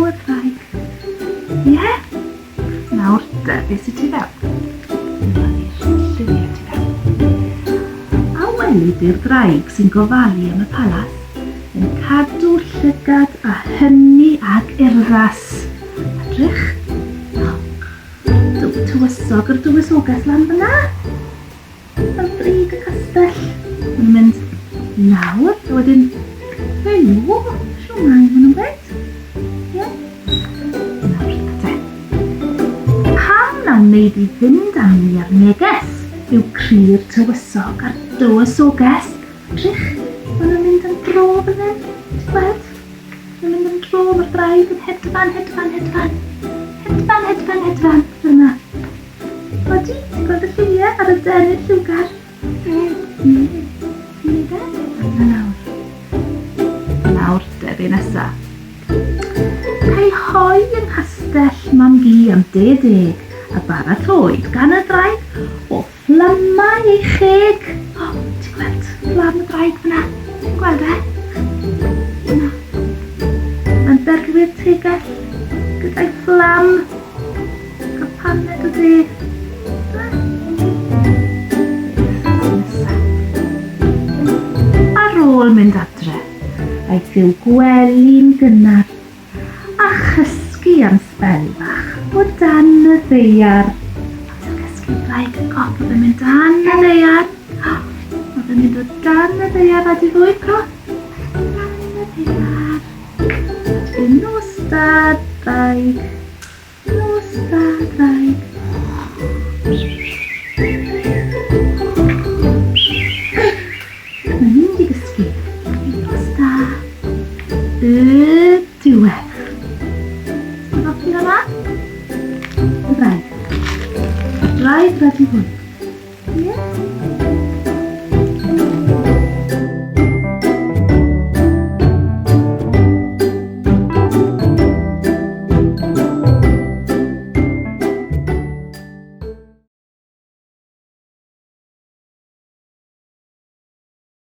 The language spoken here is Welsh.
y ddraig. Ie? Yeah? Nawr te, beth sydd ti fewn? Dyma ni'r lliwiau ti fewn. A weli di'r ddraig sy'n gofalu am y palas yn cadw llygad a hynny ag urddas. Edrych. Tywysog yr dywysoges lan fyna. Ar brig y castell. Maen nhw'n mynd lawr, a wedyn, helo, siwmai, maen nhw'n gweud. Ie? Nawr, te. Pam na wneud i fynd â ni ar neges yw cri'r tywysog a'r dywysoges? Drych, maen nhw'n mynd yn dro fan hyn. Ti'n gweld? Maen nhw'n mynd yn dro, mae'r draig yn hedfan, hedfan, hedfan. Hedfan, hedfan, hedfan. Dyna. Odi, ti'n gweld y lliwiau ar y dennyn lliwgar? Ie. Ie. Ti'n neud e? A nawr. Nawr, te, be nesa? Cael hoi yng nghastell mam-gu am de deg a baratoed gan y ddraig o fflamau ei cheg. O, ti'n gweld fflam y ddraig fyna? Ti'n gweld e? Yna. Mae'n berwi'r tegell gyda'i fflam. Cael paned o de. Ar ôl mynd adre, aeth i'w gwely'n gynnar a chysgu am sbel fach o dan y ddaear. Amser cysgu draig y cop, oedd e'n mynd dan y ddaear. Oedd e'n mynd o dan y ddaear a di fwyd cro. Dan y ddaear. A nos da, draig. Nos da, draig. Mae'n mynd i gysgu. Nos da. Y diwedd. Ti'n hoffi hwnna? Y draig. Draig rhaid i fwyd. Ie?